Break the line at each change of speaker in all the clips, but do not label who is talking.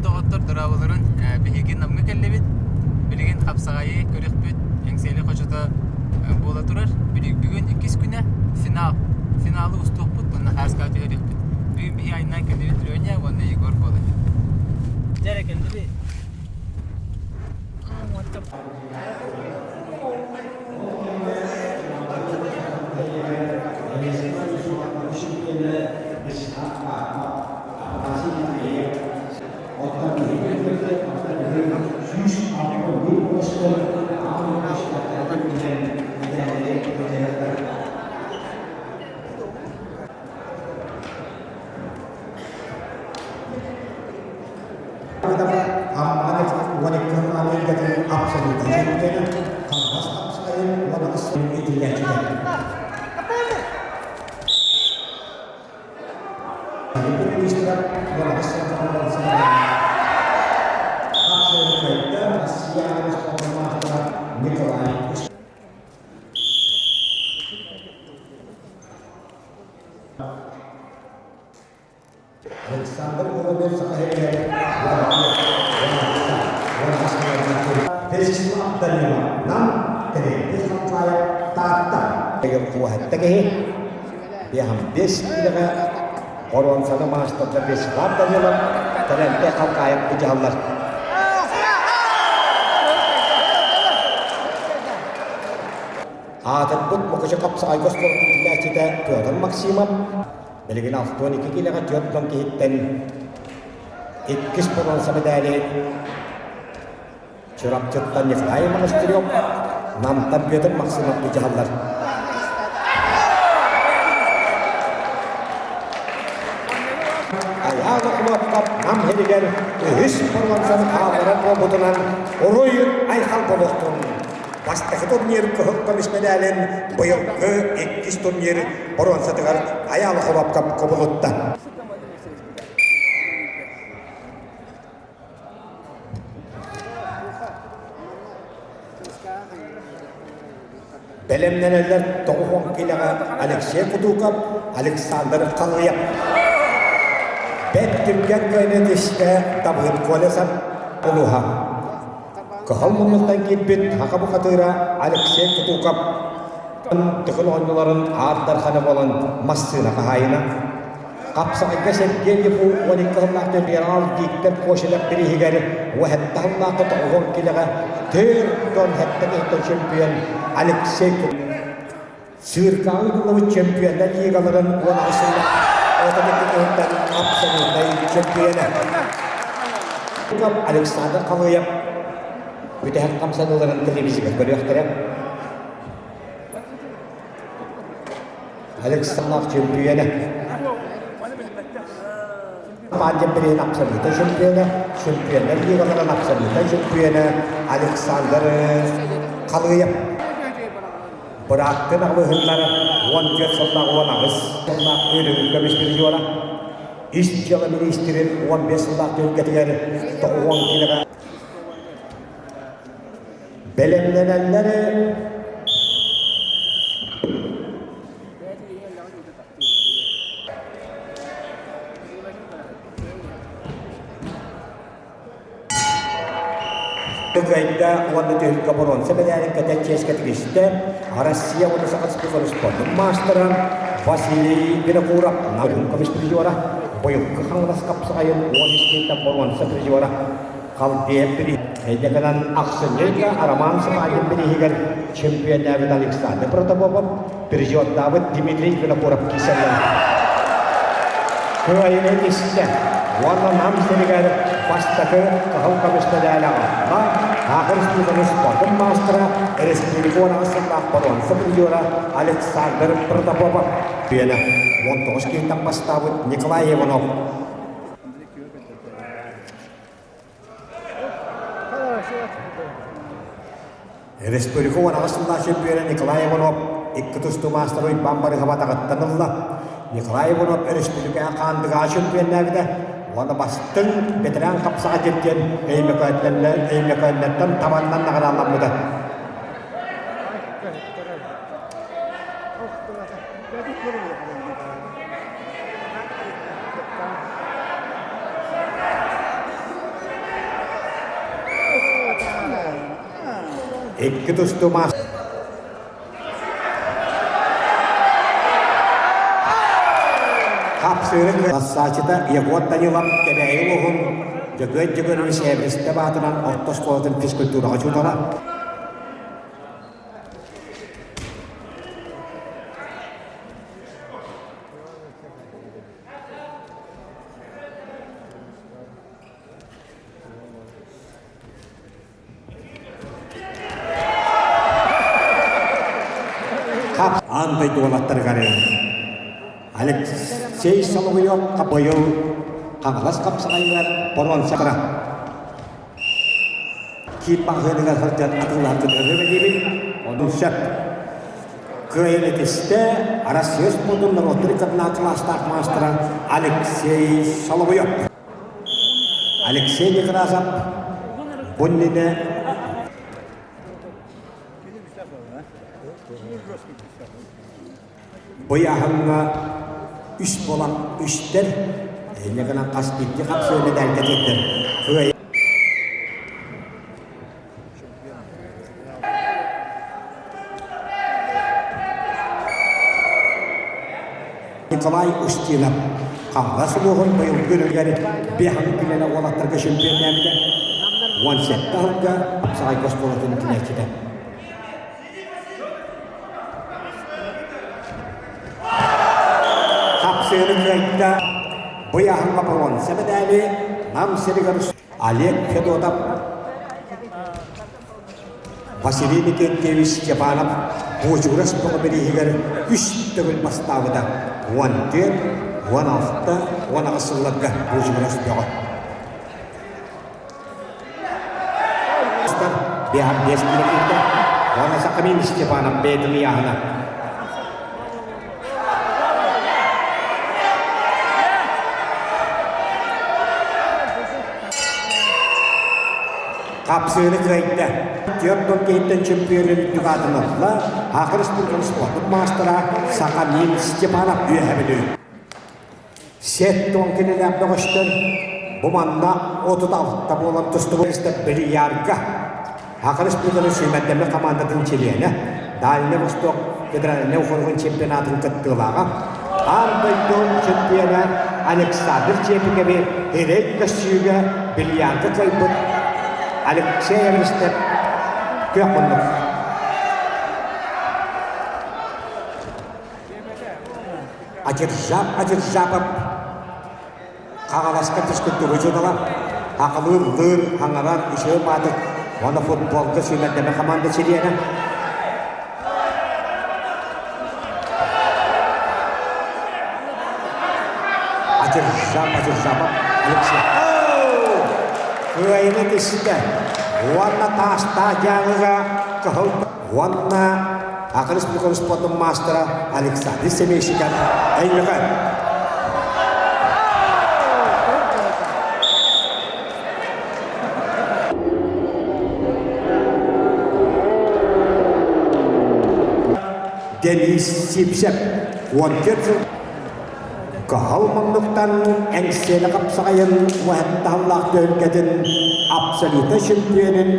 Доҕоттор дорооболорун биһиги Намҥа кэллибит. Билигин хапсаҕайы көрүөхпүт. Эҥсиэли хочото буола турар. Бүгүн иккис күнэ финал. Финалы устуохпут уонна хааска түһэриэхпит. Бүгүн биһи айаннаан кэллибит Леня уонна Егор буолар. Дьэ кэллибит.
Оттон биһиги оттон биһиги 161 оҕустар аан оҕустар билэн мэтээллэри мэтээллэр. Амманы 12 хаалыыргатын абсолютно чемпиона, Хангас хапсайын 18 итиллээччитэ. Александр Воробьев Саха сиригэр Вячеслав Данилов Нам Тэрийбит Хапчаайап Таатта Куоһатта киһи Биэһэн бес киилэҕэ боруонсаны маастарда Вячеслав Данилов Тэрэнтэй Халкаайап быдьаһаллар. Аатырбыт Мукучу хапсаҕайга оскуолатын иитиллээччитэ Петр Максимов билигин 62 киилэҕэ 40 киһиттэн иккис боруонса мэдээли Чурапчыттан Николай Монастырев, Намтан Петр Максимов дьаһаллар. Айаан Охлопков Нам иһигэр үһүс боруонсаны хаалларар буолбутунан уруй айхал буолуохтун. Бастакы турнир кыһыл көмүс мэдээлин быйылгы иккис турнир боруонсатыгар Айаал Охлопков кубулутта. Бэлэмнэнэллэр тоҕус киилэҕэ Алексей Кутуков, Александр Халыев. Бэт түргэн кыайны түстэ Давыд Колесов улуһа. Кыһыл муннуктан киирбит саха бухатыыра Алексей Кутуков Тыгын оонньууларын аар дархана буолан массыына хаһаайына. Хапсаҕайга Сергееву 12 сыллаах генерал Виктор Кошелев бирииһигэр уһэтта сыллаахха тоҕуһуон килэҕэ 47 киһиттэн чемпион Алексей Циркаҕа ыытыллыбыт чемпионнар лигаларын 18 сыллаах отут киһиттэн абсолютнай чемпиона. Александр Халыев бүтэһик хамсаныыларын телевизорга көрүөхтэрэ. Александров чөмпүйүөнэ. Пандем бириһин абсолюта чөмпүйүөнэ, чөмпүйүөннэр лигаларын абсолюта чөмпүйүөнэ Александр Халыев. Бырааттын аҕылыһыннар 14 сыллаах 18 сыллаах үрүҥ көмүс призера. Ис дьыала министрин 15 сыллаах түһүлгэтигэр 90 килоҕа Бэлэмнэнэллэр Кыайда уонна түһүлгэ боруонса мэдээлин кэтэр чиэскэ тигистэ Россия уонна Саха спортун маастара Василий Винокуров Нарын көмүс призера быйылгы Хаҥалас хапсаҕайын 13 боруонса призера Халдеев Эйдеканан ахсынньыга Роман Сымагин бирииһигэр чемпионнаабыт Александр Протопопов, призердаабыт Дмитрий Винокуров киирсэллэр. Кыайыыны истэ уонна Нам сиригэр бастакы кыһыл көмүс мэдээлэ ылла Аахыр республиканы спордун маастара, республика уон сыллаах боруонса призера Александр Протопопов. Пиэнэ 19 киһиттэн бастаабыт Николай Иванов. Республика 18 сыллаах чемпиона Николай Иванов икки тустуу маастара Уйбаан Барыһова атаҕыттан ылла. Николай Иванов республикаҕа хаандыгаҕа чемпионнаабыта уонна бастыҥ ветеран хапсаҕа диэн Өймөкөөннөртөн табаннан наҕарааламмыта. Икки тустуу Хапсыырын Хассаачыта Егор Данилов Кэбээйи улууһун Дьөгүөт Дьөгүөрүн Сээбиристэ баатынан орто оскуолатын физкультураҕа учуутала. Хап аан дойду уолаттарыгар Алексей Соловьев быйыл Хаҥалас хапсаҕайыгар боруонсатара киин маҕаһыыныгар сылдьан атыылаһаргытыгар бэлиэбит ону сөп кыайан этистэ Россия спордун норуоттар иккардынан кылаастаах маастара Алексей Соловьев Алексей Некрасов бу иннинэ быйаһыҥҥа үс буолан үстэр инньэ гынан хас биирдии хапсыы мэдээлгэ тиэрдэр кыайыы Николай Устинов Хаҥалас улууһун быйылгы үлүгэр биэһин күнэнэ уолаттарга чемпионнээбитэ. 17 сылга Хапсаҕайга оскуолатын үтүнээччитэ. Хапсыыры кыайда быйаһыҥҥа боруонса мэдээли Нам сиригэр Олег Федотов Василий Никитевич Степанов Буочугурас бөҕө бирииһигэр үс төгүл бастаабыта 14, 16, 18 сылларга Буочугурас бөҕө. Биһар биэс киилэ киирдэ. Уонна Сахамин Степанов бэйэтин ыйааһына. Хапсыыны кыайда. Түөрт он киһиттэн чемпионун үрдүк аатын ылла. Саха Республикатын спордун маастара Сахамин Степанов үөһэ Бүлүү. 70 кинилээх бөҕөстөр бу манна 36 буолан тустубут бильярга Саха Республикатын сүүмэрдэммит хамаандатын чилиэнэ, Дальний Восток федеральнай уокуругун чемпионатын кыттыылааҕа, аан дойду чемпиона Александр Чепикови ирэй көссүүгэ бильярга кыайбыт Алексей Эверстов күөх муннук. Адиржап Адиржапов Хаҥаласка физкультура учуутала, Хахалыыр, лыыр, хаҥарар, үчүгэй баатык уонна футболга сүүмэрдэмэ команда чилиэнэ. Адиржап Адиржапов Алексей. Кыайыны түстэ. Уонна таастаах дьааҥыга кыһыл уонна Саха Республикатын спордун маастара Александр Семейщиков Өймөкөөн. Денис Сипсеп 14 сыл Кыһыл муннуктан Эҥсиэли хапсаҕайын уһаттаһыллаах түһүлгэтин абсолютнай чемпионун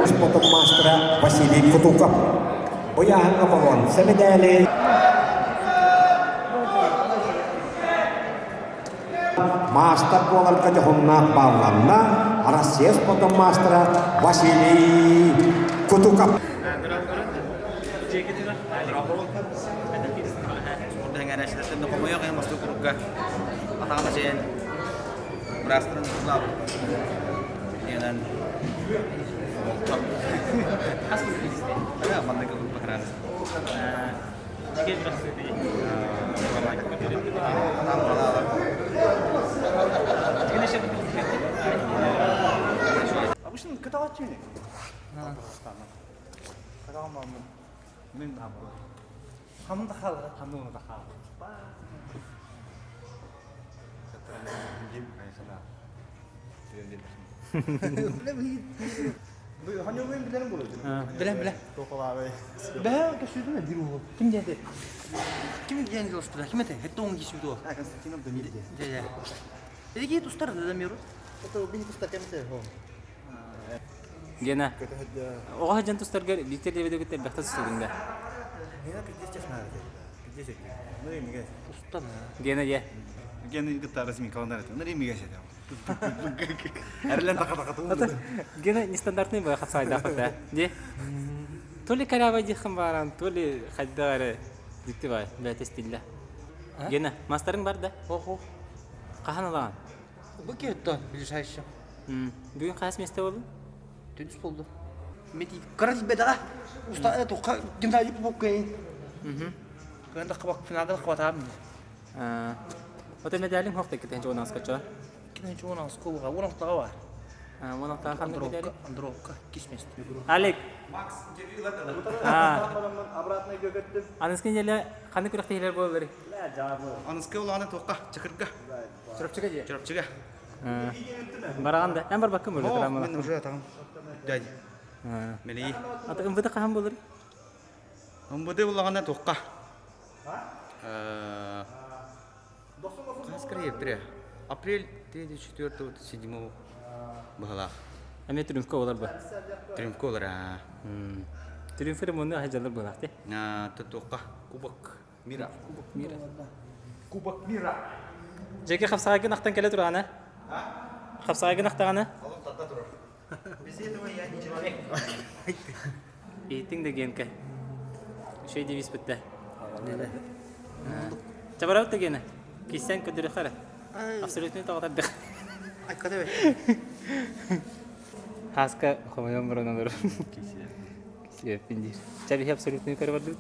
Спортун маастара Василий Кутуков. Бу ыйааһыҥҥа боруонса мэдээли Маастар буоларга дьоһуннаах баалланна Россия спордун маастара Василий Кутуков.
Обычно кытаҕаччыны. Мен Хамын да хаалара. Хамын да хаалара. Ханьылыын билэрим буолуо.
Билэн билэ.
Бэһэ көсүүтүн диир уолу. Ким диэн Ким диэн дьылыстыра? Ким этэ? Это он кисүүтү ол.
Константинов Дамир диэн.
Дьэ, дьэ. Эдики тустар да Дамиру?
Это бин тустар кемте.
Гена, оҕо сылдьан тустаргар Виктор Лебедевиттэн элбэхтэ тустубуҥ да?
Гена пиздец честно. Пиздец. Ну и мигэ.
Тустан.
Гена дьэ.
Гена кытта разминкаланар этэ. Ну и мигэ сетэ. Эрлен така така
Гена нестандартный бой хапсайдаах Де? То ли корявый дихым баран, то ли хайда эрэ дикти бай, бэйэтэ стилля. Гена, мастарың бар да?
Охо.
Хаһан алаҕан?
Бу киһиттэн ближайший.
Бүгүн хас месте болду?
Түнүс болду. Мети карас бедаға. Уста тоққа гимназия буккайын. Кында қабақ финалда қабатам.
Ота медалің хоқ текетен жуан аскача.
Кинен жуан аскулға, он алтыға бар.
Он алтыға қандай медаль?
Андровка, кис месте.
Алик.
Макс интервью Обратно көкөттүм.
Аныскын деле қандай күрәктәйләр болар?
Аныскы уланы тоққа, чакырга.
Чырапчыга же.
Чырапчыга.
Бараган да. Мен бар бакым уже
О, мен уже там. Дядя. Мели.
Ата МВД кахан болар?
МВД улагана тоққа. Скорее, апрель 3, 4, 7 баһалаах.
Эме Триумфка болар ба.
Триумфка болар.
Триумфер муну хаҗалар булар те.
Тоққа. Кубок мира.
Кубок мира.
Кубок мира.
Жеке хапсагын ақтан келе турганы. Хапсагын ақтағаны.
Без этого я не человек.
Иттиң да генке. Шей девиз бітті. Чабарабыт да гене. Кисен көдөрө хара. Абсолютно тоғытардық.
Айкада бе.
Хаска хомойон бұрын олар. Кисе пиндир. Чаби абсолютно көрі барды.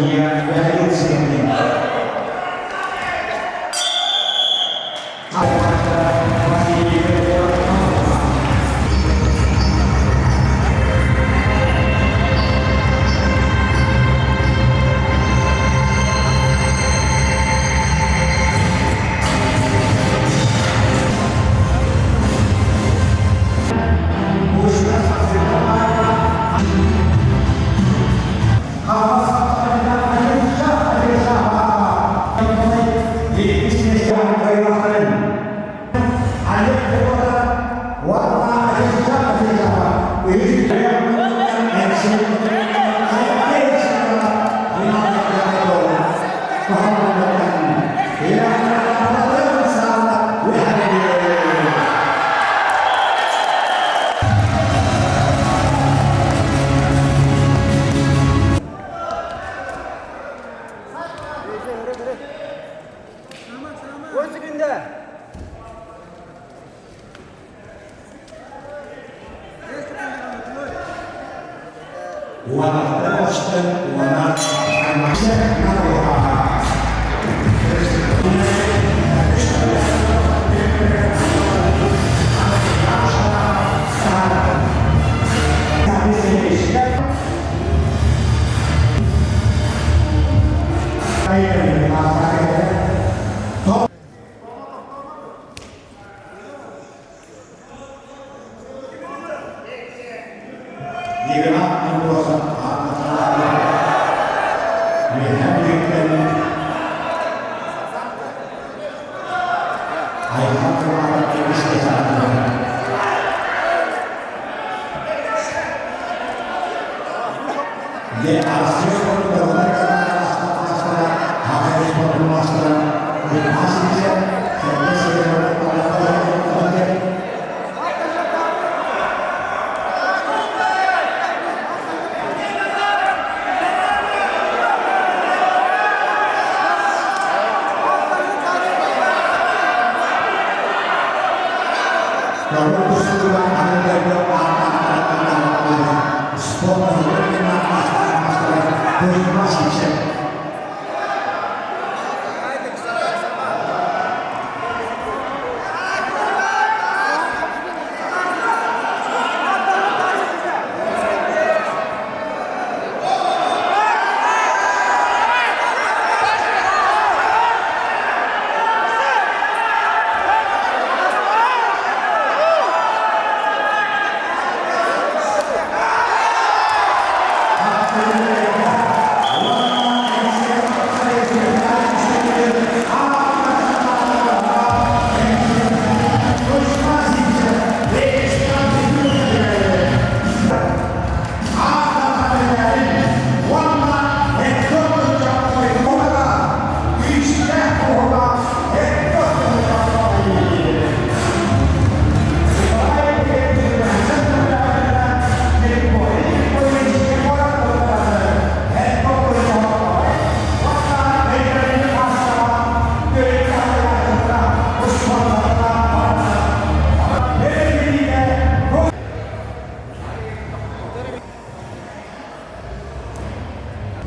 судья Михаил Семенин.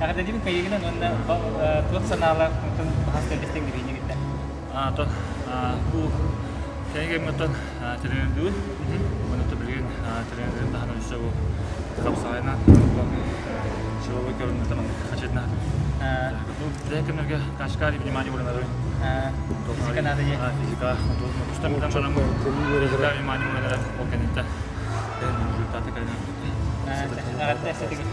Эҕэрдэлиибин кыайыыгынан уонна туох санаалаах хаһан көрдөстүҥ дибиини кытта?
Атын бу кэнигэммитин тренердүүн уонна билигин тренердэрин таһынан өссө бу хапсаҕайынан силовой көрүҥнэртэн хачытна. Ну, бэйэ кэмнэргэ кашкари внимание уурунары.
Физика надо же.
Физика. Тустан баран физика внимание уурунары ол кэнниттэн результаты кэлин.
Эҕэрдэ ситигин.